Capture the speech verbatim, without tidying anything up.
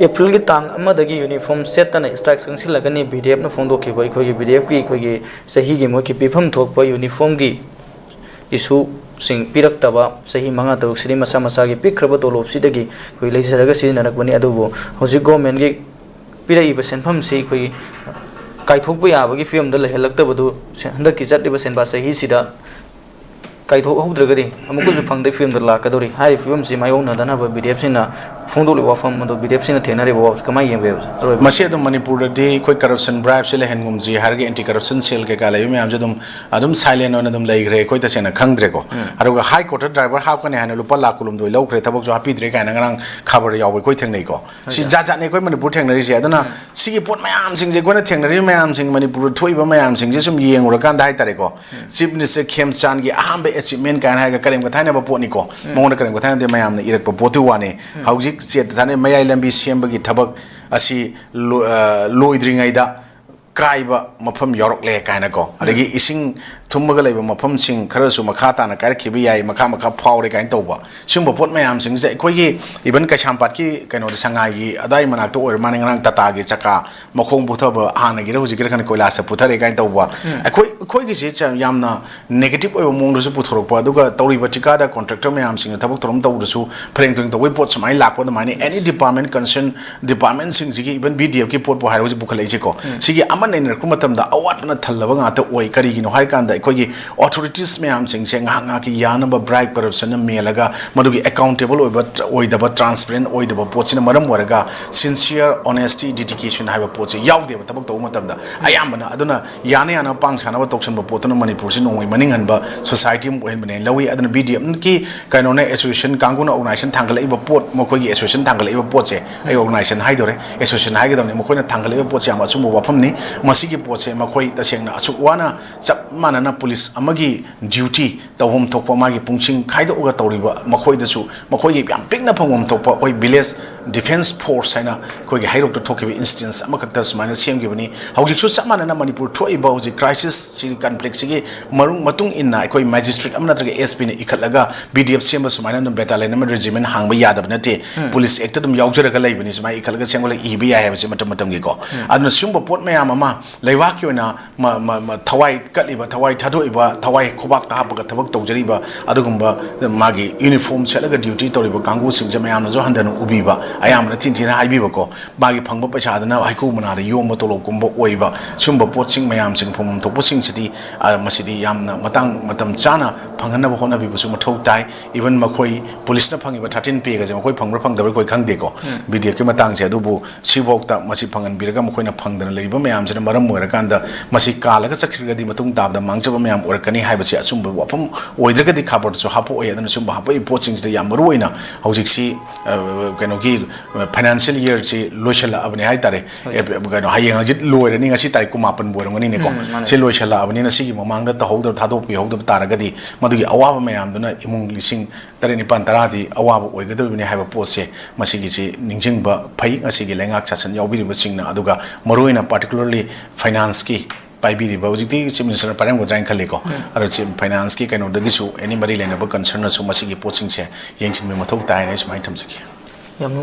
ꯑꯦꯄ꯭ꯔꯤꯜꯒꯤ ꯇꯥꯡ ꯑꯃꯗꯒꯤ ꯌꯨꯅꯤꯐꯣꯔꯝ ꯁꯦꯠꯇꯅ ꯁ꯭ꯇ꯭ꯔꯥꯏꯛ ꯆꯪꯁꯤꯜꯂꯒꯅꯤ꯫ ꯚꯤ ꯗꯤ ꯑꯦꯐꯅ ꯐꯣꯡꯗꯣꯛꯈꯤꯕ ꯑꯩꯈꯣꯏꯒꯤ ꯚꯤ ꯗꯤ ꯑꯦꯐꯀꯤ ꯑꯩꯈꯣꯏꯒꯤ ꯆꯍꯤꯒꯤ ꯃꯣꯏꯒꯤ ꯄꯤꯐꯝ ꯊꯣꯛꯄ ꯌꯨꯅꯤꯐꯣꯔꯝꯒꯤ ꯏꯁꯨꯁꯤꯡ ꯄꯤꯔꯛꯇꯕ ꯆꯍꯤ ꯃꯉꯥ ꯇꯔꯨꯛꯁꯤꯗꯤ ꯃꯁꯥ ꯃꯁꯥꯒꯤ ꯄꯤꯛꯈ꯭ꯔꯕ ꯇꯣꯂꯣꯞꯁꯤꯗꯒꯤ ꯑꯩꯈꯣꯏ ꯂꯩꯖꯔꯒ ꯁꯤꯖꯤꯟꯅꯔꯛꯄꯅꯤ꯫ ꯑꯗꯨꯕꯨ ꯍꯧꯖꯤꯛ ꯒꯣꯔꯃꯦꯟꯒꯤ ꯄꯤꯔꯛꯏꯕ ꯁꯦꯟꯐꯝꯁꯤ ꯑꯩꯈꯣꯏꯒꯤ ꯀꯥꯏꯊꯣꯛꯄ ꯌꯥꯕꯒꯤ ꯐꯤꯕꯝꯗ ꯂꯩꯍꯜꯂꯛꯇꯕꯗꯨ ꯍꯟꯗꯛꯀꯤ ꯆꯠꯂꯤꯕ ꯁꯦꯟꯕꯥ ꯆꯍꯤꯁꯤꯗ ꯀꯥꯏꯊꯣꯛꯍꯧꯗ꯭ꯔꯒꯗꯤ ꯑꯃꯨꯛꯀꯁꯨ ꯐꯪꯗꯕ ꯐꯤꯕꯝꯗ ꯂꯥꯛꯀꯗꯧꯔꯤ꯫ ꯍꯥꯏꯔꯤꯕ ꯐꯤꯕꯝꯁꯤ ꯃꯥꯌꯣꯛꯅꯗꯅꯕ ꯚꯤ ꯗꯤ ꯑꯦꯐꯁꯤꯅ ꯐꯣꯡꯗꯣꯛꯂꯤꯕ ꯋꯥꯐꯝ ꯑꯗꯨ ꯚꯤ ꯗꯤ ꯑꯦꯐꯁꯤꯅ ꯊꯦꯡꯅꯔꯤꯕ ꯋꯥꯐꯝꯁꯤ ꯀꯃꯥꯏꯅ ꯌꯦꯡꯕ ꯌꯥꯏ, ꯑꯔꯣꯏꯕ? ꯃꯁꯤ ꯑꯗꯨꯝ ꯃꯅꯤꯄꯨꯔꯗꯗꯤ ꯑꯩꯈꯣꯏ ꯀꯔꯞꯁꯟ ꯕ꯭ꯔꯥꯏꯕꯁꯦ ꯂꯩꯍꯟꯒꯨꯝꯁꯤ ꯍꯥꯏꯔꯒ ꯑꯦꯟꯇꯤ ꯀꯔꯞꯁꯟ ꯁꯦꯜ ꯀꯩꯀꯥ ꯂꯩꯕ ꯃꯌꯥꯝꯁꯦ ꯑꯗꯨꯝ ꯑꯗꯨꯝ ꯁꯥꯏꯂꯦꯟ ꯑꯣꯏꯅ ꯑꯗꯨꯝ ꯂꯩꯈ꯭ꯔꯦ, ꯑꯩꯈꯣꯏ ꯇꯁꯦꯡꯅ ꯈꯪꯗ꯭ꯔꯦꯀꯣ꯫ ꯑꯗꯨꯒ ꯍꯥꯏ ꯀꯣꯔꯠꯇ ꯗ꯭ꯔꯥꯏꯚꯔ ꯍꯥꯞꯀꯅꯤ ꯍꯥꯏꯅ ꯂꯨꯄꯥ ꯂꯥꯈ ꯀꯨꯟꯍꯨꯝꯗꯣꯏ ꯂꯧꯈ꯭ꯔꯦ, ꯊꯕꯛꯁꯨ ꯍꯥꯞꯄꯤꯗ꯭ꯔꯦ ꯀꯥꯏꯅ ꯉꯔꯥꯡ ꯈꯕꯔ ꯌꯥꯎꯕ ꯑꯩꯈꯣꯏ ꯊꯦꯡꯅꯩꯀꯣ꯫ ꯁꯤ ꯖꯥꯠ ꯖꯥꯠꯅꯤ ꯑꯩꯈꯣꯏ ꯃꯅꯤꯄꯨꯔ ꯊꯦꯡꯅꯔꯤꯁꯦ꯫ ꯑꯗꯨꯅ ꯁꯤꯒꯤ ꯄꯣꯠ ꯃꯌꯥꯝꯁꯤꯡꯁꯦ, ꯑꯩꯈꯣꯏꯅ ꯊꯦꯡꯅꯔꯤꯕ ꯃꯌꯥꯝꯁꯤꯡ, ꯃꯅꯤꯄꯨꯔꯗ ꯊꯣꯛꯏꯕ ꯃꯌꯥꯝꯁꯤꯡꯁꯦ ꯁꯨꯝ ꯌꯦꯡꯉꯨꯔꯀꯥꯟꯗ ꯍꯥꯏꯇꯥꯔꯦꯀꯣ, ꯆꯤꯐ ꯃꯤꯅꯤꯁꯇꯔ ꯈꯦꯝꯆꯥꯟꯒꯤ ꯑꯍꯥꯟꯕ ꯑꯦꯆꯤꯞꯃꯦꯟ ꯀꯥꯏꯅ ꯍꯥꯏꯔꯒ ꯀꯔꯤꯝ ꯀꯊꯥꯏꯅꯕ ꯄꯣꯠꯅꯤꯀꯣ꯫ ꯃꯉꯣꯟꯗ ꯀꯔꯤꯝ ꯀꯊꯥꯏꯅꯗꯦ, ꯃꯌꯥꯝꯅ ꯏꯔꯛꯄ ꯄꯣꯠꯇꯨ ꯋꯥꯅꯤ꯫ ꯍꯧꯖꯤꯛ ꯆꯦꯠ ꯊꯥꯅꯩ, ꯃꯌꯥꯏ ꯂꯝꯕꯤ ꯁꯦꯝꯕꯒꯤ ꯊꯕꯛ ꯑꯁꯤ ꯂꯣ-, ꯑ, ꯂꯣꯏꯗ꯭ꯔꯤꯉꯩꯗ ꯀꯥꯏꯕ ꯃꯐꯝ ꯌꯥꯎꯔꯛꯂꯦ ꯀꯥꯏꯅꯀꯣ꯫ ꯑꯗꯒꯤ ꯏꯁꯤꯡ ꯊꯨꯝꯃꯒ ꯂꯩꯕ ꯃꯐꯝꯁꯤꯡ ꯈꯔꯁꯨ ꯃꯈꯥ ꯇꯥꯅ ꯀꯥꯏꯔꯛꯈꯤꯕ ꯌꯥꯏ, ꯃꯈꯥ ꯃꯈꯥ ꯐꯥꯎꯔꯦ ꯀꯥꯏꯅ ꯇꯧꯕ꯫ ꯁꯤꯒꯨꯝꯕ ꯄꯣꯠ ꯃꯌꯥꯝꯁꯤꯡꯁꯦ ꯑꯩꯈꯣꯏꯒꯤ even ꯀꯩꯁꯥꯝꯄꯥꯠꯀꯤ ꯀꯩꯅꯣꯗ, ꯁꯉꯥꯏꯒꯤ ꯑꯗꯥꯏ ꯃꯅꯥꯛꯇ ꯑꯣꯏꯔ ꯃꯥꯅꯦ, ꯉꯔꯥꯡ ꯇꯥꯇꯥꯒꯤ ꯆꯀꯥ ꯃꯈꯣꯡ ꯄꯨꯊꯕ, ꯍꯥꯟꯅꯒꯤꯔ ꯍꯧꯖꯤꯛꯀꯤꯔ ꯈꯪꯗꯦ, ꯀꯣꯏꯂꯥꯁꯇ ꯄꯨꯊꯔꯦ ꯀꯥꯏꯅ ꯇꯧꯕ꯫ ꯑꯩꯈꯣꯏ, ꯑꯩꯈꯣꯏꯒꯤꯁꯤ ꯆ-, ꯌꯥꯝꯅ negative ꯑꯣꯏꯕ ꯃꯑꯣꯡꯗꯁꯨ ꯄꯨꯊꯣꯔꯛꯄ, ꯑꯗꯨꯒ ꯇꯧꯔꯤꯕ ꯊꯤꯀꯥꯗꯥꯔ contractor ꯃꯌꯥꯝꯁꯤꯡꯅ ꯊꯕꯛ ꯊꯧꯔꯝ ꯇꯧꯕꯗꯁꯨ ꯐꯔꯦꯡ ꯇꯨꯔꯦꯡ ꯇꯧꯕꯒꯤ ꯄꯣꯠ ꯁꯨꯃꯥꯏꯅ ꯂꯥꯛꯄ ꯑꯗꯨꯃꯥꯏꯅ any department, concern departmentꯁꯤꯡꯁꯤꯒꯤ, even ꯚꯤ ꯗꯤ ꯑꯦꯐꯀꯤ ꯄꯣꯠꯄꯨ ꯍꯥꯏꯔꯣ, ꯍꯧꯖꯤꯛ ꯄꯨꯈꯠꯂꯛꯏꯁꯦꯀꯣ꯫ ꯁꯤꯒꯤ ꯑꯃ ꯅꯩꯅꯔꯛꯄ ꯃꯇꯝꯗ ꯑꯋꯥꯠꯄꯅ ꯊꯜꯂꯕ ꯉꯥꯛꯇ ꯑꯣꯏ꯫ ꯀꯔꯤꯒꯤꯅꯣ ꯍꯥꯏꯔꯀꯥꯟꯗ ꯑꯩꯈꯣꯏꯒꯤ authorities ꯃꯌꯥꯝꯁꯤꯡꯁꯦ ꯉꯥꯏꯍꯥꯛ ꯉꯥꯏꯍꯥꯛꯀꯤ ꯌꯥꯅꯕ bribe, corruptionꯅ ꯃꯦꯜꯂꯒ ꯃꯗꯨꯒꯤ accountable ꯑꯣꯏꯕ, ꯑꯣꯏꯗꯕ, transparent ꯑꯣꯏꯗꯕ ꯄꯣꯠꯁꯤꯅ ꯃꯔꯝ ꯑꯣꯏꯔꯒ sincere, honesty, dedication ꯍꯥꯏꯕ ꯄꯣꯠꯁꯦ ꯌꯥꯎꯗꯦꯕ ꯊꯕꯛ ꯇꯧꯕ ꯃꯇꯝꯗ ꯑꯌꯥꯝꯕꯅ꯫ ꯑꯗꯨꯅ ꯌꯥꯅ ꯌꯥꯅꯕ ꯄꯥꯡ ꯁꯥꯅꯕ ꯇꯧꯁꯟꯕ ꯄꯣꯠꯇꯨꯅ ꯃꯅꯤꯄꯨꯔꯁꯤ ꯅꯣꯡꯃꯩ ꯃꯅꯤꯡꯍꯟꯕ society ꯑꯃ ꯑꯣꯏꯍꯟꯕꯅꯦꯅ ꯂꯧꯏ꯫ ꯑꯗꯨꯅ ꯚꯤ ꯗꯤ ꯑꯦꯐꯀꯤ ꯀꯩꯅꯣꯅ, association ꯀꯥꯡꯕꯨꯅ organization ꯊꯥꯡꯒꯠꯂꯛꯏꯕ ꯄꯣꯠ, ꯃꯈꯣꯏꯒꯤ association ꯊꯥꯡꯒꯠꯂꯛꯏꯕ ꯄꯣꯠꯁꯦ, ꯑꯩ organization ꯍꯥꯏꯗꯣꯔꯦ, association ꯍꯥꯏꯒꯗꯕꯅꯤ, ꯃꯈꯣꯏꯅ ꯊꯥꯡꯒꯠꯂꯛꯏꯕ ꯄꯣꯠꯁꯦ ꯌꯥꯝ ꯑꯆꯨꯝꯕ ꯋꯥꯐꯝꯅꯤ꯫ ꯃꯁꯤꯒꯤ ꯄꯣꯠꯁꯦ ꯃꯈꯣꯏ ꯇꯁꯦꯡꯅ ꯑꯁꯨꯛ ꯋꯥꯅ ꯆꯞ ꯃꯥꯟꯅꯅ ꯄꯨꯂꯤꯁ ꯑꯃꯒꯤ duty ꯇꯧꯐꯝ ꯊꯣꯛꯄ ꯃꯥꯒꯤ ꯄꯨꯡꯁꯤꯡ ꯈꯥꯏꯗꯣꯛꯑꯒ ꯇꯧꯔꯤꯕ ꯃꯈꯣꯏꯗꯁꯨ ꯃꯈꯣꯏꯒꯤ ꯌꯥꯝ ꯄꯤꯛꯅ ꯐꯪꯐꯝ ꯊꯣꯛꯄ ꯑꯩꯈꯣꯏ village ꯗꯤꯐꯦꯟꯁ ꯐꯣꯔꯁ ꯍꯥꯏꯅ ꯑꯩꯈꯣꯏꯒꯤ ꯍꯩꯔꯣꯛꯇ ꯊꯣꯛꯈꯤꯕ ꯏꯟꯁꯇꯦꯟꯁ ꯑꯃꯈꯛꯇ ꯁꯨꯃꯥꯏꯅ ꯁꯦꯝꯈꯤꯕꯅꯤ꯫ ꯍꯧꯖꯤꯛꯁꯨ ꯆꯞ ꯃꯥꯟꯅꯅ ꯃꯅꯤꯄꯨꯔ ꯊꯣꯛꯏꯕ ꯍꯧꯖꯤꯛ ꯀ꯭ꯔꯥꯏꯁꯤꯁꯁꯤꯒꯤ ꯀꯟꯐ꯭ꯂꯤꯛꯁꯤꯒꯤ ꯃꯔꯨꯡ ꯃꯇꯨꯡ ꯏꯟꯅ ꯑꯩꯈꯣꯏ ꯃꯦꯖꯤꯁꯇ꯭ꯔꯦꯠ ꯑꯃ ꯅꯠꯇ꯭ꯔꯒ ꯑꯦꯁ ꯄꯤꯅ ꯏꯈꯠꯂꯒ ꯕꯤ ꯗꯤ ꯑꯦꯐ ꯁꯦꯝꯕ ꯁꯨꯃꯥꯏꯅ ꯑꯗꯨꯝ ꯕꯦꯇꯥꯂꯤꯌꯟ ꯑꯃ ꯔꯦꯖꯤꯃꯦꯟ ꯍꯥꯡꯕ ꯌꯥꯗꯕ ꯅꯠꯇꯦ꯫ ꯄꯨꯂꯤꯁ ꯑꯦꯛꯇ ꯑꯗꯨꯝ ꯌꯥꯎꯖꯔꯒ ꯂꯩꯕꯅꯤ꯫ ꯁꯨꯃꯥꯏꯅ ꯏꯈꯠꯂꯒ ꯁꯦꯝꯒꯠꯂꯒ ꯏꯕ ꯌꯥꯏ ꯍꯥꯏꯕꯁꯦ ꯃꯇꯝ ꯃꯇꯝꯒꯤꯀꯣ꯫ ꯑꯗꯨꯅ ꯁꯤꯒꯨꯝꯕ ꯄꯣꯠ ꯃꯌꯥꯝ ꯑꯃ ꯂꯩꯕꯥꯛꯀꯤ ꯑꯣꯏꯅ ꯃ-, ꯃ-, ꯃ-, ꯊꯋꯥꯏ ꯀꯠꯂꯤꯕ, ꯊꯋꯥꯏ ꯊꯥꯗꯣꯛꯏꯕ, ꯊꯋꯥꯏ ꯈꯨꯕꯥꯛꯇ ꯍꯥꯞꯄꯒ ꯊꯕꯛ ꯇꯧꯖꯔꯤꯕ, ꯑꯗꯨꯒꯨꯝꯕ ꯃꯥꯒꯤ ꯌꯨꯅꯤꯐꯣꯔꯝ ꯁꯦꯠꯂꯒ ꯗ꯭ꯌꯨꯇꯤ ꯇꯧꯔꯤꯕ ꯀꯥꯡꯕꯨꯁꯤꯡꯁꯦ ꯃꯌꯥꯝꯅꯁꯨ ꯍꯟꯊꯅ ꯎꯕꯤꯕ, ꯑꯌꯥꯝꯕꯅ ꯊꯤꯟ ꯊꯤꯅ ꯍꯥꯏꯕꯤꯕꯀꯣ, ꯃꯥꯒꯤ ꯐꯪꯕ ꯄꯩꯁꯥꯗꯨꯅ ꯍꯩꯀ꯭ꯔꯨ ꯃꯅꯥꯗ ꯌꯣꯝꯕ ꯇꯣꯂꯣꯞꯀꯨꯝꯕ ꯑꯣꯏꯕ, ꯁꯨꯝꯕ ꯄꯣꯠꯁꯤꯡ ꯃꯌꯥꯝꯁꯤꯡ ꯐꯪꯐꯝ ꯊꯣꯛꯄꯁꯤꯡꯁꯤꯗꯤ, ꯑ, ꯃꯁꯤꯗꯤ ꯌꯥꯝꯅ ꯃꯇꯥꯡ ꯃꯇꯝ ꯆꯥꯅ ꯐꯪꯍꯟꯅꯕ ꯍꯣꯠꯅꯕꯤꯕꯁꯨ ꯃꯊꯧ ꯇꯥꯏ꯫ ꯏꯚꯟ ꯃꯈꯣꯏ ꯄꯨꯂꯤꯁꯅ ꯐꯪꯉꯤꯕ ꯊꯥꯔꯇꯤꯟ ꯄꯦꯒꯁꯦ ꯃꯈꯣꯏ ꯐꯪꯕ꯭ꯔꯥ ꯐꯪꯗꯕ꯭ꯔꯥ ꯑꯩꯈꯣꯏ ꯈꯪꯗꯦꯀꯣ, ꯕꯤ ꯗꯤ ꯑꯦꯐꯀꯤ ꯃꯇꯥꯡꯁꯦ꯫ ꯑꯗꯨꯕꯨ ꯁꯤꯐꯥꯎꯗ ꯃꯁꯤ ꯐꯪꯍꯟꯕꯤꯔꯒ ꯃꯈꯣꯏꯅ ꯐꯪꯗꯅ ꯂꯩꯔꯤꯕ ꯃꯌꯥꯝꯁꯤꯅ ꯃꯔꯝ ꯑꯣꯏꯔꯀꯥꯟꯗ ꯃꯁꯤ ꯀꯥꯜꯂꯒ ꯆꯠꯈ꯭ꯔꯒꯗꯤ ꯃꯇꯨꯡ ꯇꯥꯕꯗ ꯃꯥꯡꯖꯕ ꯃꯌꯥꯝ ꯑꯣꯏꯔꯛꯀꯅꯤ ꯍꯥꯏꯕꯁꯤ ꯑꯆꯨꯝꯕ ꯋꯥꯐꯝ ꯑꯣꯏꯗ꯭ꯔꯒꯗꯤ ꯈꯕꯔꯗꯁꯨ ꯍꯥꯞꯄꯛꯑꯣꯏ꯫ ꯑꯗꯨꯅ ꯁꯨꯝꯕ ꯍꯥꯞꯄꯛꯏꯕ ꯄꯣꯠꯁꯤꯡꯁꯤꯗ ꯌꯥꯝ ꯃꯔꯨ ꯑꯣꯏꯅ ꯍꯧꯖꯤꯛꯁꯤ, ꯑ, ꯀꯩꯅꯣꯒꯤ, ꯑ, ꯐꯥꯏꯅꯥꯟꯁꯤꯌꯦꯜ ꯏꯌꯔꯁꯤ ꯂꯣꯏꯁꯤꯜꯂꯛꯑꯕꯅꯤ ꯍꯥꯏꯇꯥꯔꯦ꯫ ꯍꯣꯏ꯫ ꯑꯦ, ꯀꯩꯅꯣ, ꯍꯌꯦꯡ ꯍꯪꯆꯤꯠ ꯂꯣꯏꯔꯅꯤ, ꯉꯁꯤ ꯇꯥꯔꯤꯛ ꯀꯨꯟꯃꯥꯄꯟꯕꯨ ꯑꯣꯏꯔꯝꯒꯅꯤꯅꯦꯀꯣ꯫ ꯎꯝ, ꯃꯥꯅꯦ꯫ ꯁꯤ ꯂꯣꯏꯁꯤꯜꯂꯛꯑꯕꯅꯤꯅ ꯁꯤꯒꯤ ꯃꯃꯥꯡꯗ ꯇꯧꯍꯧꯗꯕ, ꯊꯥꯗꯣꯛꯄꯤꯍꯧꯗꯕ ꯇꯥꯔꯒꯗꯤ ꯃꯗꯨꯒꯤ ꯑꯋꯥꯕ ꯃꯌꯥꯝꯗꯨꯅ ꯏꯃꯨꯡ ꯂꯤꯁꯤꯡ ꯇꯔꯦꯠ, ꯅꯤꯄꯥꯟ, ꯇꯔꯥꯗꯤ ꯑꯋꯥꯕ ꯑꯣꯏꯒꯗꯧꯔꯤꯕꯅꯤ ꯍꯥꯏꯕ ꯄꯣꯠꯁꯦ ꯃꯁꯤꯒꯤꯁꯤ ꯅꯤꯡꯁꯤꯡꯕ ꯐꯩ꯫ ꯉꯁꯤꯒꯤ ꯂꯩꯉꯥꯛ ꯁꯥꯁꯟ ꯌꯥꯎꯕꯤꯔꯤꯕꯁꯤꯡꯅ, ꯑꯗꯨꯒ ꯃꯔꯨꯑꯣꯏꯅ particularly ꯐꯥꯏꯅꯥꯟꯁꯀꯤ ꯄꯥꯏꯕꯤꯔꯤꯕ, ꯍꯧꯖꯤꯛꯇꯤ ꯆꯤꯐ ꯃꯤꯅꯤꯁꯇꯔꯅ ꯄꯥꯏꯔꯝꯒꯗ꯭ꯔꯥ ꯍꯥꯏꯅ ꯈꯜꯂꯤꯀꯣ꯫ ꯎꯝ꯫ ꯑꯗꯣ ꯆꯤꯐ ꯐꯥꯏꯅꯥꯟꯁꯀꯤ ꯀꯩꯅꯣꯗꯒꯤꯁꯨ ꯑꯦꯅꯤ ꯃꯔꯤ ꯂꯩꯅꯕ ꯀꯟꯁꯔꯟꯅꯁꯨ ꯃꯁꯤꯒꯤ ꯄꯣꯠꯁꯤꯡꯁꯦ ꯌꯦꯡꯁꯤꯟꯕ ꯃꯊꯧ ꯇꯥꯏ ꯍꯥꯏꯅ ꯑꯩ ꯁꯨꯃꯥꯏꯅ ꯊꯝꯖꯒꯦ꯫ ꯌꯥꯝ ꯅꯨꯡꯉꯥꯏ꯫